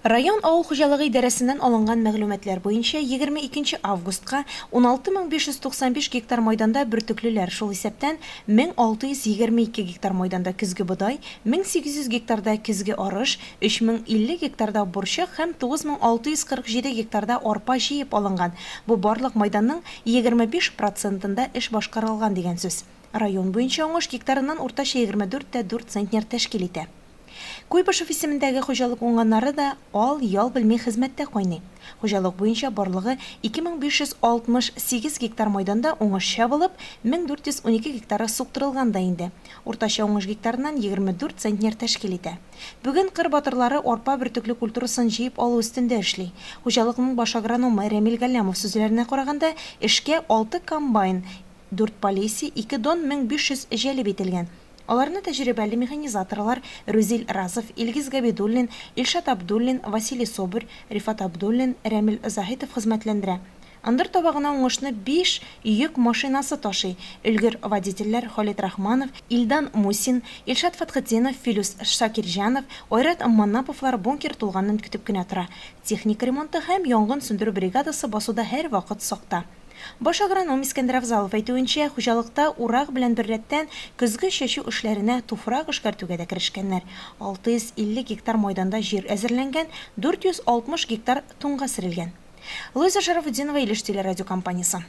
Район авыл хуҗалыгы идарәсеннән алынган мәгълүматлар буенча, 22 нче августка 16595 гектар майданда бөртеклеләр, шул исәптән 1622 гектар майданда көзге бодай, 1800 гектарда көзге арыш, 3050 гектарда борчак һәм 9647 гектарда арпа җыеп алынган. Бу барлык майданның 25 процентында эш башкарылган дигән сүз. Район буенча уңыш гектарыннан уртача 24 тә 4 центнер тәшкил итә. Куйбышев исемендәге хуҗалык уңганнары да ал-ял белми хезмәттә кайный. Хуҗалык буенча барлыгы 2568 гектар майданда уңыш чабылып, 1412 гектары суктырылган да инде. Уртача уңыш гектарыннан 24 центнер тәшкил итә. Бүген кыр батырлары арпа бөртекле культурасын җыеп алу өстендә эшли. Хуҗалыкның баш агрономы Рәмил Галләмов сүзләренә караганда, эшкә алты комбайн, дүрт Полесье, ике Дон 1500 җәлеп ителгән. Аларны тәҗрибәле механизаторлар Рүзил Разов, Илгиз Габидуллин, Илшат Абдуллин, Василий Собырь, Рифат Абдуллин, Рәмил Заһитов хезмәтләндерә. Ындыр табагына уңышны биш йөк машинасы ташый, өлгер водительләр Халит Рахманов, Илдан Мусин, Илшат Фәтхетдинов, Филүс Шакирҗанов, Айрат Манаповлар бункер тулганын көтеп кенә тора. Техника ремонты һәм янгын сүндерү бригадасы басуда һәрвакыт сакта. Баш агроном Искәндәр Авзалов әйтүенчә, хуҗалыкта урак белән беррәттән көзге чәчү эшләренә туфрак эшкәртүгә дә керешкәннәр. 650 гектар майданда җир әзерләнгән, 460 гектар туңга сөрелгән. Луиза Шарафутдинова, Илеш телерадиокомпаниясе.